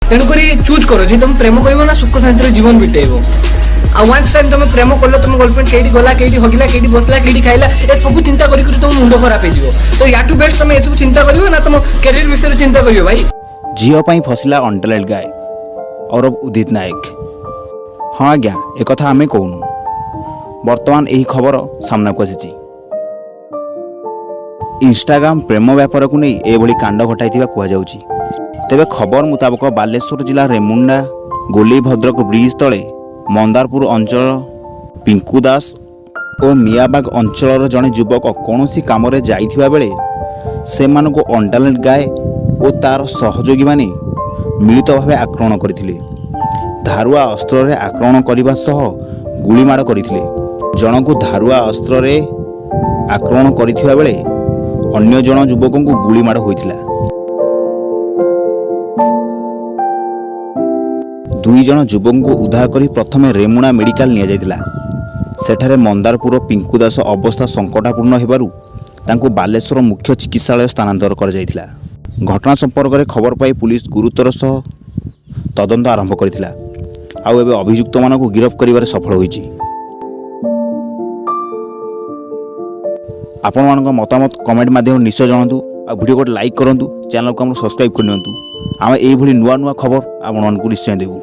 ତେଣୁକରି ଚୁଜ୍ କର ଯେ ତମେ ପ୍ରେମ କରିବ ନା ସୁଖ ଶାନ୍ତିରେ ଜୀବନ ବିତେଇବ। ଆଉ ୱାନ୍ସ ଟାଇମ୍ ତମେ ପ୍ରେମ କଲ, ତମ ଗର୍ଲଫ୍ରେଣ୍ଡ କେଇଠି ଗଲା, କେଇଠି ହଗିଲା, କେଇଠି ବସିଲା, କେଇଠି ଖାଇଲା, ଏସବୁ ଚିନ୍ତା କରି କରି ତମ ମୁଣ୍ଡ ଖରାପ ହେଇଯିବ। ତ ୟାଠୁ ବେଷ୍ଟ ତମେ ଏସବୁ ଚିନ୍ତା କରିବ ନା ତମ କ୍ୟାରିୟର ବିଷୟରେ ଚିନ୍ତା କରିବ ଭାଇ? ଝିଅ ପାଇଁ ଫସିଲା ଅନଟ୍ୟାଲେଣ୍ଟ ଗାଏ ଅରବ ଉଦିତ ନାୟକ। ହଁ ଆଜ୍ଞା, ଏକଥା ଆମେ କହୁନୁ, ବର୍ତ୍ତମାନ ଏହି ଖବର ସାମ୍ନାକୁ ଆସିଛି। ଇନଷ୍ଟାଗ୍ରାମ ପ୍ରେମ ବ୍ୟାପାରକୁ ନେଇ ଏଭଳି କାଣ୍ଡ ଘଟାଇଥିବା କୁହାଯାଉଛି। ତେବେ ଖବର ମୁତାବକ, ବାଲେଶ୍ୱର ଜିଲ୍ଲା ରେମୁଣ୍ଡା ଗୋଲେଇ ଭଦ୍ରକ ବ୍ରିଜ୍ ତଳେ ମନ୍ଦାରପୁର ଅଞ୍ଚଳ ପିଙ୍କୁ ଦାସ ଓ ମିଆବାଗ ଅଞ୍ଚଳର ଜଣେ ଯୁବକ କୌଣସି କାମରେ ଯାଇଥିବା ବେଳେ ସେମାନଙ୍କୁ ଅନଟ୍ୟାଲେଣ୍ଟ ଗାଏ ଓ ତାର ସହଯୋଗୀମାନେ ମିଳିତ ଭାବେ ଆକ୍ରମଣ କରିଥିଲେ। ଧାରୁଆ ଅସ୍ତ୍ରରେ ଆକ୍ରମଣ କରିବା ସହ ଗୁଳିମାଡ଼ କରିଥିଲେ। ଜଣଙ୍କୁ ଧାରୁଆ ଅସ୍ତ୍ରରେ ଆକ୍ରମଣ କରିଥିବା ବେଳେ ଅନ୍ୟ ଜଣ ଯୁବକଙ୍କୁ ଗୁଳିମାଡ଼ ହୋଇଥିଲା। ଦୁଇ ଜଣ ଯୁବକଙ୍କୁ ଉଦ୍ଧାର କରି ପ୍ରଥମେ ରେମୁଣା ମେଡିକାଲ ନିଆଯାଇଥିଲା। ସେଠାରେ ମନ୍ଦାରପୁର ପିଙ୍କୁ ଦାସ ଅବସ୍ଥା ସଙ୍କଟାପୂର୍ଣ୍ଣ ହେବାରୁ ତାଙ୍କୁ ବାଲେଶ୍ୱର ମୁଖ୍ୟ ଚିକିତ୍ସାଳୟ ସ୍ଥାନାନ୍ତର କରାଯାଇଥିଲା। ଘଟଣା ସମ୍ପର୍କରେ ଖବର ପାଇ ପୁଲିସ ଗୁରୁତର ସହ ତଦନ୍ତ ଆରମ୍ଭ କରିଥିଲା, ଆଉ ଏବେ ଅଭିଯୁକ୍ତମାନଙ୍କୁ ଗିରଫ କରିବାରେ ସଫଳ ହୋଇଛି। ଆପଣମାନଙ୍କ ମତାମତ କମେଣ୍ଟ ମାଧ୍ୟମରେ ନିଶ୍ଚୟ ଜଣାନ୍ତୁ, ଆଉ ଭିଡ଼ିଓ ଗୋଟେ ଲାଇକ୍ କରନ୍ତୁ, ଚ୍ୟାନେଲକୁ ଆମର ସବସ୍କ୍ରାଇବ୍ କରିନିଅନ୍ତୁ। ଆମେ ଏଇଭଳି ନୂଆ ନୂଆ ଖବର ଆପଣମାନଙ୍କୁ ନିଶ୍ଚୟ ଦେବୁ।